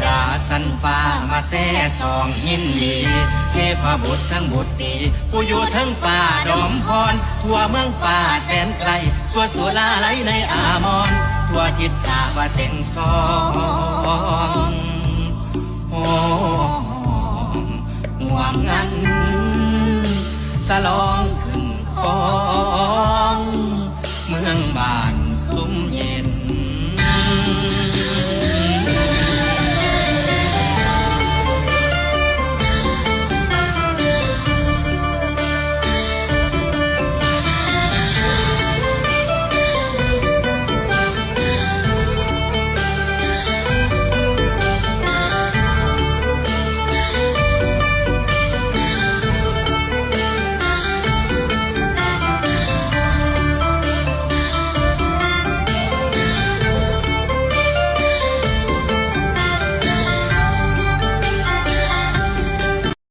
ດາຊັ້ນຟ້າມາແຊສອງຍິນດີ ເທພະບຸດທັງບຸດຕີ ຜູ້ຢູ່ເທິງຟ້າດອມພອນ ທົ່ວເມືອງຟ້າແສນໄກ ສ່ວນສຸລາໄລໃນອາມອນ ທົ່ວທິດສາວະເສັງສອງ